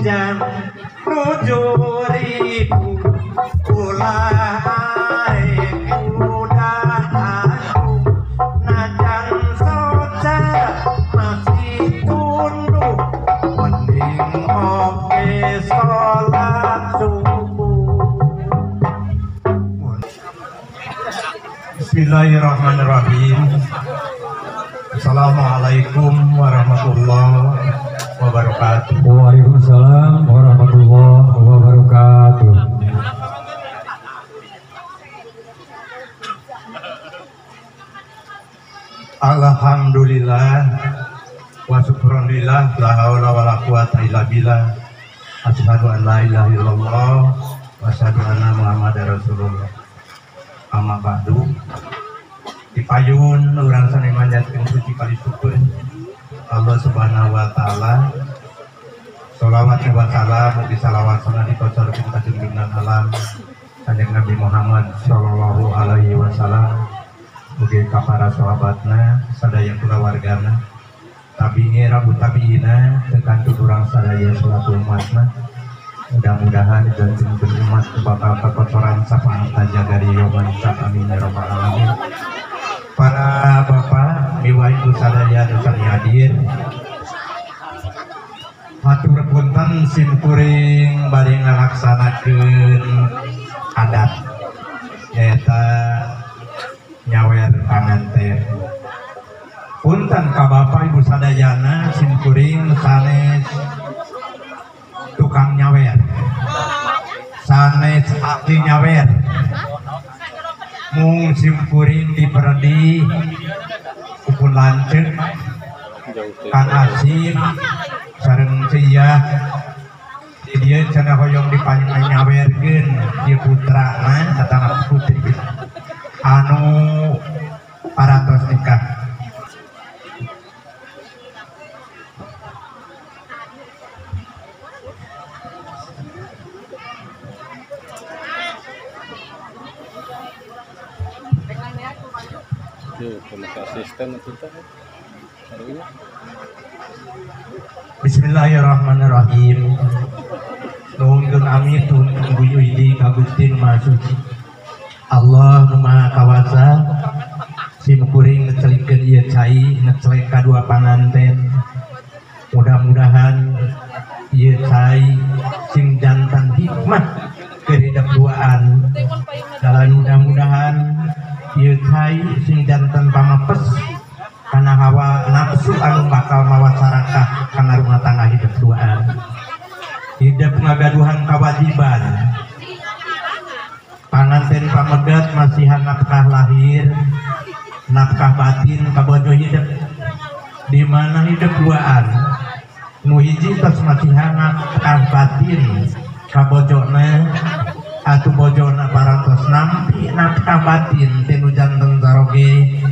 jam 7.000 ulah arek udah aku najan soca masih tunduk mending oke sholat subuh. Bismillahirrahmanirrahim. Assalamualaikum warahmatullahi wabarakatuh. Waalaikumsalam warahmatullahi wabarakatuh. Alhamdulillah wa syukronillah la haula wala quwata illa billah. Asyhadu an la ilaha illallah wa asyhadu anna Muhammadar Rasulullah. Amma ba'du. Dipayun urang sane manjatkeun puji kali syukur Allah Subhanahu wa taala. Sholawat wa salam mugi salawat sana dikocorkeun ka junjungan alam Kanjeng Nabi Muhammad sallallahu alaihi wasallam. Mugi ka para sahabatna sadaya kulawargana tabi'in rabu tabi'ina teu kantun urang sadaya selaku umatna. Mudah-mudahan janjung umat bakal kekotoran sapaat jaga di yaumul hisab. Amin ya rabbal alamin. Para bapak, ibu ibu sadaya nu sami hadir, hatur punten simkuring bari ngalaksanakeun adat nyaeta nyawer panganten. Punten ka bapak ibu sadayana simkuring sanes tukang nyawer, sanes ahli nyawer. Mung simkuring diperdi kupun lanceuk Kang Asim sareng Ciyah di dieu cenah hoyong dipanyuna nyawerkeun ieu putrana atawa putri anu parantos nikah. Bismillahirrahmanirrahim. Nuhunkeun amit nuhunkeun buyuh ka Gusti Nu Maha Suci. Allah Nu Maha Kawasa simkuring ngecelikeun ieu cai ngecelek kadua panganten. Mudah-mudahan ieu cai sing jantan hikmah keur hidup duaan. Dalan mudah-mudahan ieu cai sing jantan pamapes kana hawa nafsu anu bakal mawa sarakah kana rumah tangga hidup duaan. Hidup ngagaduhan kewajiban. Panganten pamegat masihan nafkah lahir, nafkah batin kabojo hidup. Di mana hidup duaan? Nu hiji tos masihan nafkah batin kabojona atuh bojona parantos nampi nafkah batin tinu janten saroge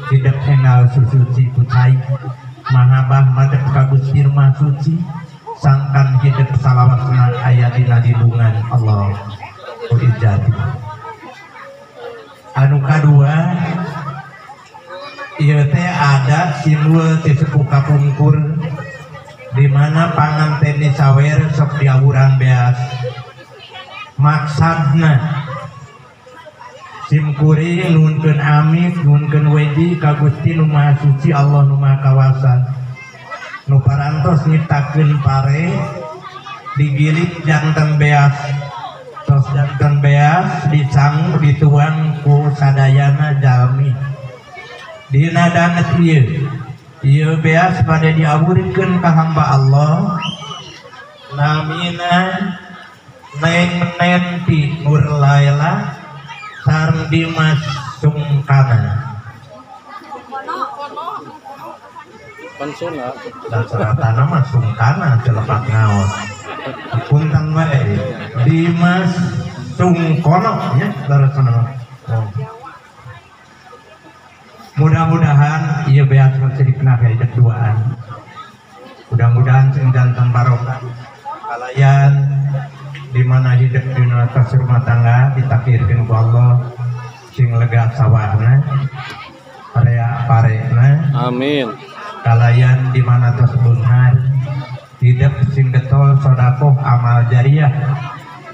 hidup enggal susuci ku cai mahabah madep ka Gusti Nu Maha Suci sangkan hidup salawasna aya dina lindungan Allah Izzati. Anu kadua ieu teh ada simbol ti sepuh kapungkur di mana panganten sawer sok diawuran beas. Maksudna simkuring nuhunkeun amit nuhunkeun wedi ka Gusti Nu Maha Suci Allah Nu Maha Kawasa nu parantos nyiptakeun pare digiling janten beas tos janten beas disangu dituang ku sadayana jalmi dina danget ieu ieu beas pada diawurkeun ka hamba Allah namina Neng Nenti Nur Laila sareng Dimas Sungkana. Dan seratana mah Sungkana celepak ngaos. Punten wae Dimas Sungkono nya leresna. Oh. Mudah-mudahan ieu beas masih dikena hidup duaan. Mudah-mudahan sing janten barokah kalayan di mana hidup di atas rumah tangga ditakdirkeun ku Allah sing lega sawahna area parena. Amin. Kalayan di mana tos beunghar Hidup sing getol sedekah amal jariah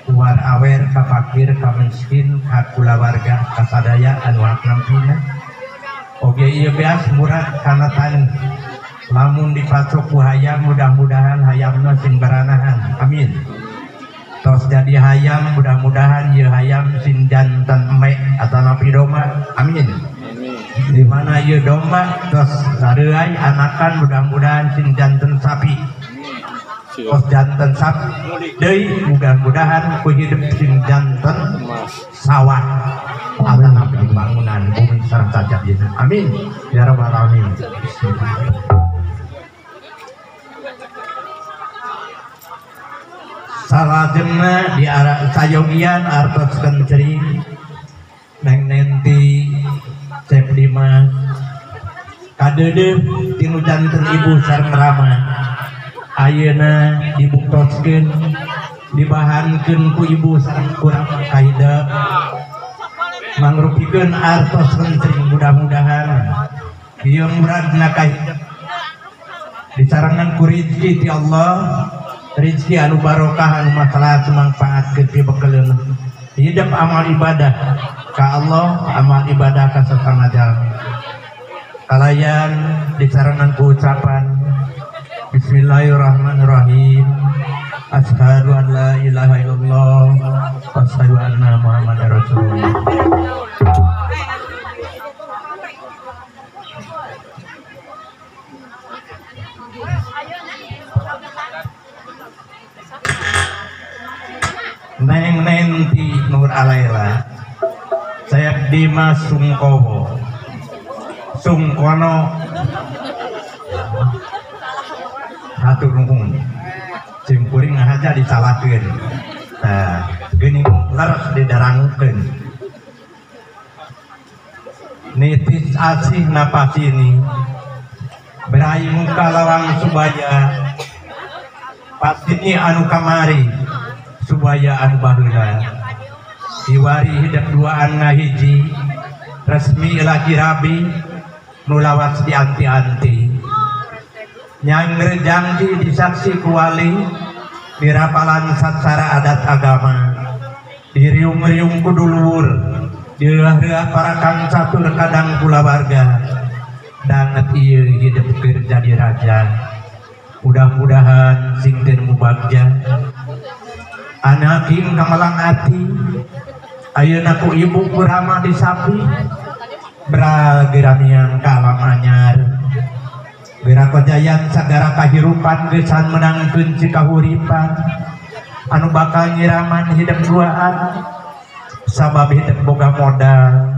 uar awer ka fakir ka miskin ka kulawarga ka sadaya anu hak nampina. Oge ieu beas murah kana taneuh. Lamun dipacok ku hayam mudah-mudahan hayamna sing baranahan. Amin. Tos jadi hayam mudah-mudahan ieu hayam sing jantan emek atanapi domba. Amin. Di mana ieu domba tos sareuai anakan mudah-mudahan sing jantan sapi. Tos jantan sapi deui mudah-mudahan ku hidup sing jantan sawah atanapi bangunan bumi sareng sajabina. Amin ya rabbal alamin. Salajengna di arah sayogian artos kencring Neng Nenti Cep Dimas kadeudeuh tinu janten ibu sareng rama ayeuna dibuktoskeun dibahankeun ku ibu sareng kurang kaida mangrupikeun artos kencring mudah-mudahan ieu muradna kahidep disarengan ku rizki ti Allah, rizki anu barokah anu maslahat manfaat keur bekeleun hidup amal ibadah ka Allah, amal ibadah ka sesama jalmi. Kalayan disarengan ku ucapan Bismillahirrahmanirrahim. Asyhadu an la ilaha illallah wa asyhadu anna Muhammadar Rasulullah. Neng Nenti Nur Alaila saya Dimas Sungkowo Sungkono hatur nuhun simkuring ngahaja disalahkeun tah geuning leres didarangukeun nitis asih napasini berai muka lawang subaya pasini anu kamari subaya anu baheula diwari hidup duaan ngahiji resmi laki rabi nu lawas dianti-anti nyangre janji disaksi ku wali dirapalan sacara adat agama diriung-riung ku dulur direuah-reuah para kang catur kadang kulawarga danget ieu hidup keur jadi raja mudah-mudahan sing teu mubagja anaking kamelang ati ayeuna ku ibu ku rama disapi brageramiang ka alam anyar gerakojayan sagara kahirupan gesan menangkeun cikahuripan anu bakal nyiraman hidup duaan sabab hidup boga modal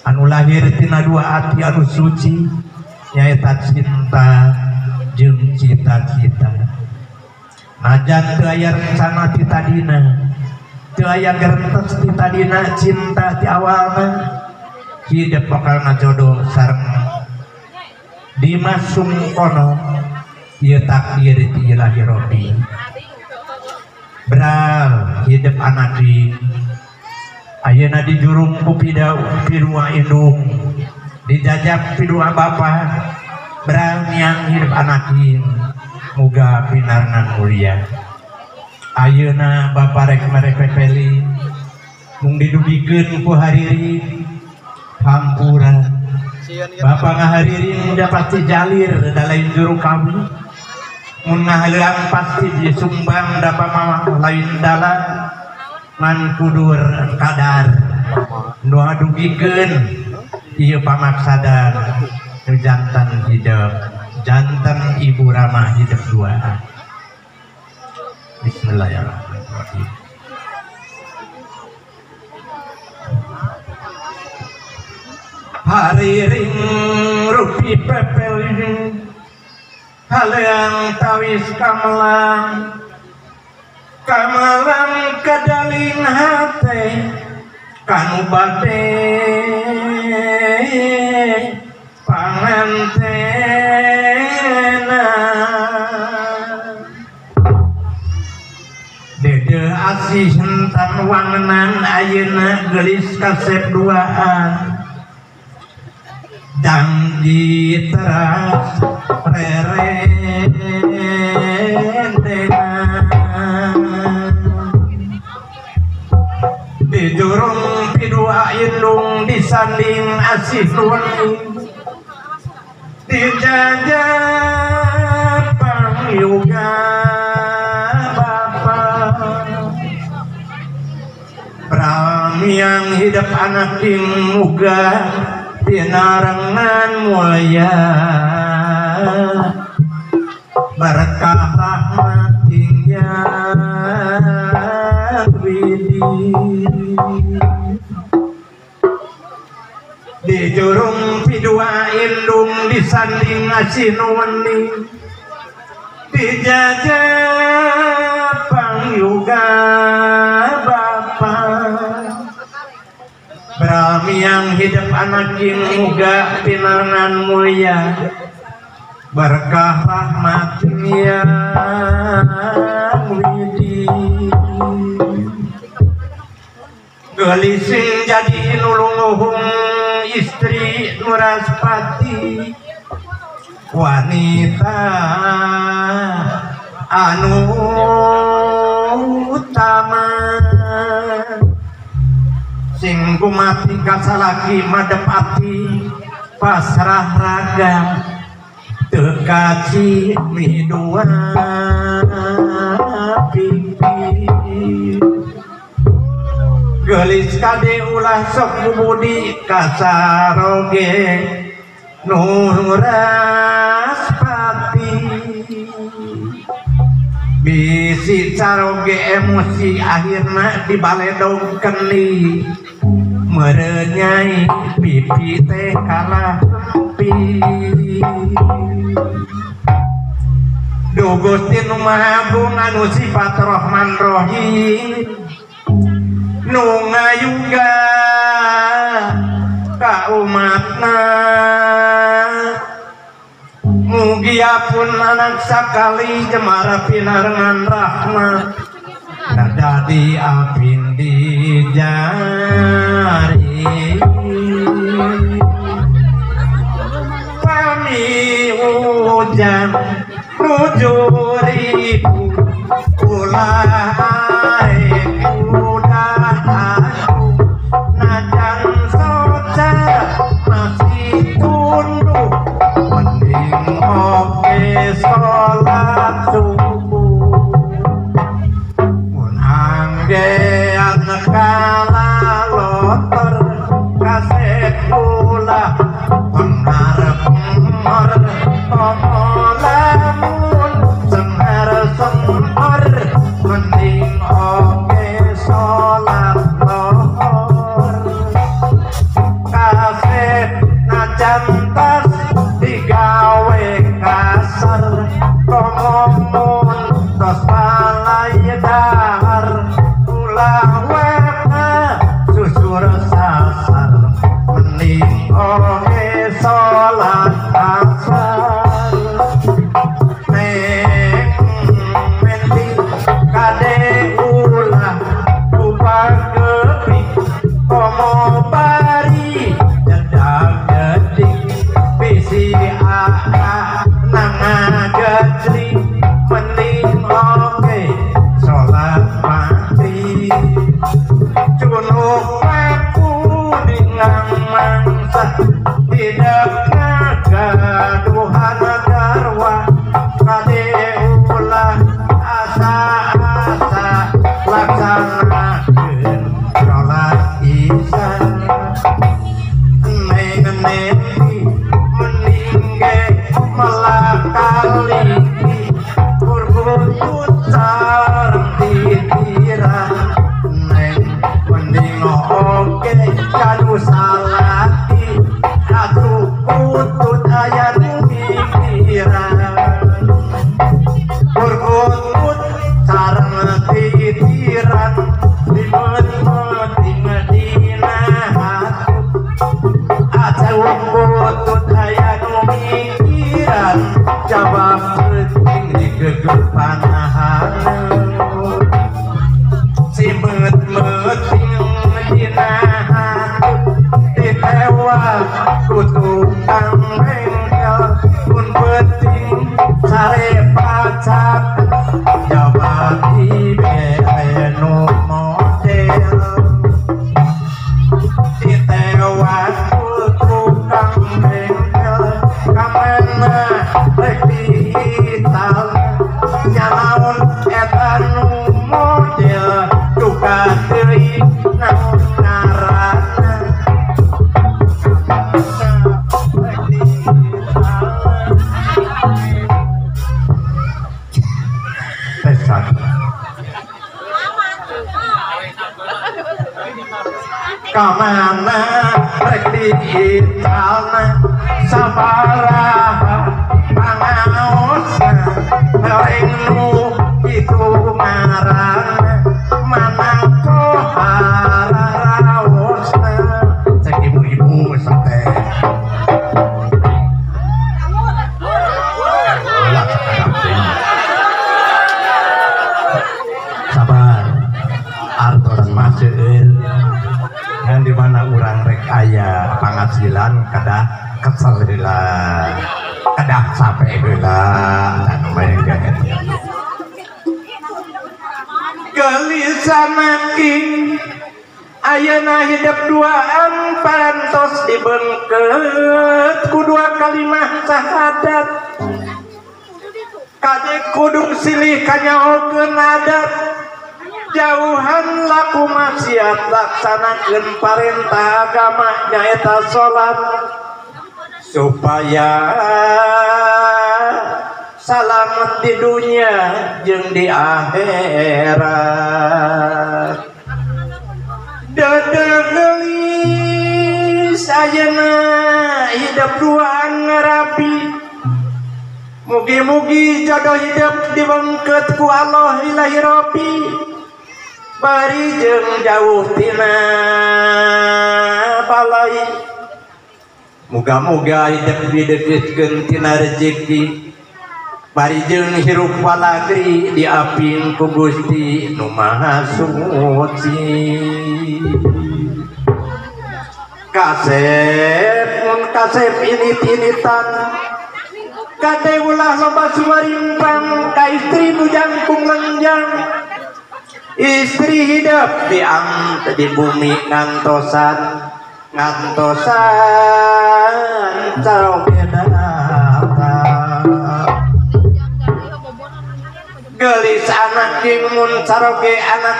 anu lahir tina dua ati anu suci nyaeta cinta jeung cita-cita. Najan teu aya rencana ti tadina teu aya gerentes ti tadina cinta ti awalna hidup bakal ngajodoh sareng Dimas Sungkono ieu takdir ti Ilahi Rabbi. Beral hidup anaki ayeuna dijurung ku pidua indung dijajab pidua bapa beral niang hidup anaki muga pinarengan mulia. Ayeuna bapa rek merek pepeli mung didugikeun ku hariri hampura bapa ngaharirin udah pasti jalir da lain juru kami mun ngahaleang pasti disumbang da pamah lain dalan ngan kudur kadar nu adugikeun ieu pamaksadan nu jantan hidup jantan ibu ramah hidup duaan. Bismillahirrahmanirrahim. Hariring rupi pepeling haleang tawis kamelang kamelang kadaling hate kanu bate pangantena dede asih hentan wangenan ayeuna geulis kasep duaan dang di teras rere. disanding asih nuwening dijajah pangyuga bapa Pram yang hidup anak muga pinarengan mulia berkah rahmat yang widi di jurung pidua indung disanding asih nuwening dijajah pangyuga bapa Brahmi yang hidup anak muga pinarengan mulia berkah rahmat yang widi gelising jadi nulunguhung istri Nuraspati wanita anu utama sing gumati kasalaki madepati pasrah raga teu kaci midua pipi gelis kade ulah sok bubudi kasaroge Nuraspati bisi caroge emosi akhirna dibaledog keni merenyai pipi teh kalah tempi Duh Gusti nu Maha Agung anu sifat Rahman Rahim nu ngayuga ka umatna mugia pun anak sakali jemara pinarengan rahmat dadi apin di jari pami hujan rujuriku ulah kuda aku najan soca masih tunduk mending oke sholat subuh mun anggean kala lotor kasep ulah pengarep mor tomo lamun sengar sengor mending oke sholat lohor kasep najan tas digawe kasar tomo mun tos balai dahar ulah wena susur sasar mending oke sholat asar neng menti kade ulah kupagepi komo bari jedag jedik bisi aa nangagecri mending oke sholat maghrib cunuk aku dengan mangsa tidak ngagaduhan garwa kade ulah asa-asa laksanakeun sholat isya neng nenti mending ge melakali kurkutut sareng titiran neng mending oke kanu salati atuh kutut aya nu mikiran kurkutut sareng titiran dimet-meting dina hatut atuh kutut aya nu mikiran jawab penting digegepan haneut si met-meting dina hatut ditewa ku tukang bengkel mun penting sare pacak jawab dibere nu model ditewa 1. Kamana rek diicalna sabaraha pangaosna ring nu kitu ngaranna manang kohara raosna cek ibu-ibu sate sabar artos mah seueur ngan di mana urang rek aya panghasilan kedah kesel heula kedah sampai heula anu mah gelisah makin ayeuna hidup duaan parantos dibengket ku dua kalimah syahadat kade kudung silih kanyahokeun adat jauhan laku maksiat laksanakeun parentah agama nyaeta salat supaya salamet di dunia jeung di akhirat. Dede geulis ayeuna hidup duaan ngarapi mugi-mugi jodoh hidup dibengket ku Allah ilahi Rabbi bari jeung jauh tina balai muga-muga hidup dideketkeun tina rezeki bari jeung hirup walagri diaping ku Gusti nu Maha Suci. Kasep mun kasep init-initan kade ulah loba sumarimpang ka istri nu jangkung lenjang istri hidup di bumi ngantosan ngantosan caroge datang gelis anak jeung mun caroge anak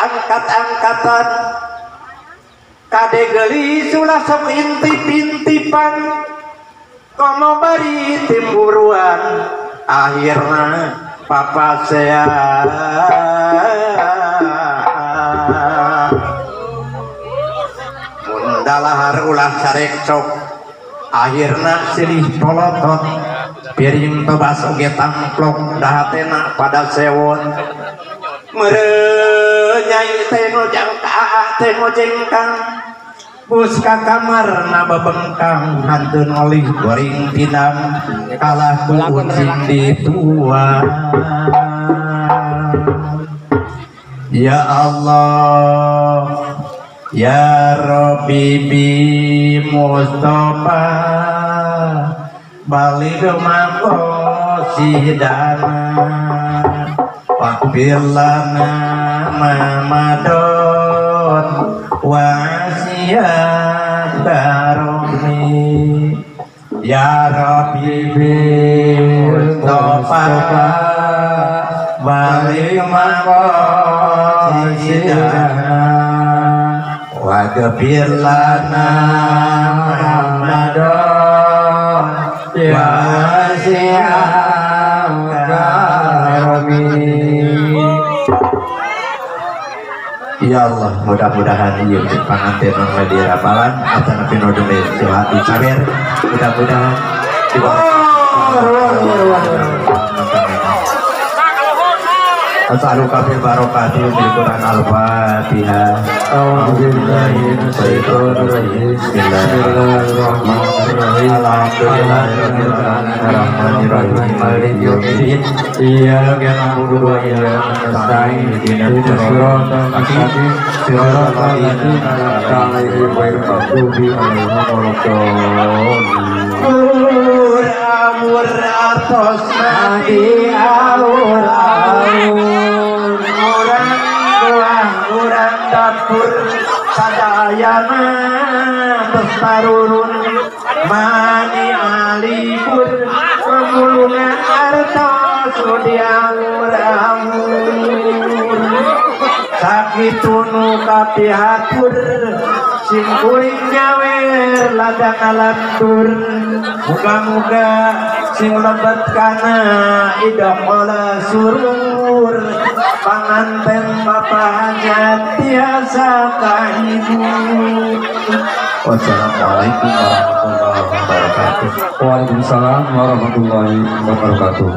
angkat-angkatan kade gelis ulah sok intip-intipan komo bari timburuan akhirna papasean mun dalahar ulah sarekcok akhirna silih polotot piring tobas oge tamplok dahatena pada sewon meureun nyai teh ngojang ka teh ngojengkang bus ka kamarna babengkang hanteun olih goreng tinam kalah ku ucing dituang. Ya Allah ya Rabbi bi Mustafa balik maqasidana waghfir lana ma madot wa asiyat barumi ya Rabbi bi Mustafa balik maqasidana waghfir lana ma madot wa asiyat barumi. Ya Allah, mudah-mudahan ieu panganten nu dirapalan atanapi nu disawer, mudah-mudahan As'aluka bil barakati bil Quran Al-Fatihah. A'udzu billahi minasyaitonir rajim. Bismillahirrahmanirrahim. Alhamdulillahirabbil alamin arrahmanirrahim maliki yaumiddin. Iyyaka na'budu wa iyyaka nasta'in. Ihdinas siratal mustaqim. Siratal ladzina an'amta 'alaihim ghairil maghdubi 'alaihim waladdallin. Amur atos mati awur awur urang buah urang dapur sadayana tos tarurun mani alibur pemulungan artos diawur awur sakitu nu kapihatur Sim kuring nyawer lada kalantur. Muga-muga sing lebet kana idaqala surur. Panganten papa hajat tiasa kahibur. Wassalamualaikum warahmatullahi wabarakatuh. Waalaikumsalam warahmatullahi wabarakatuh.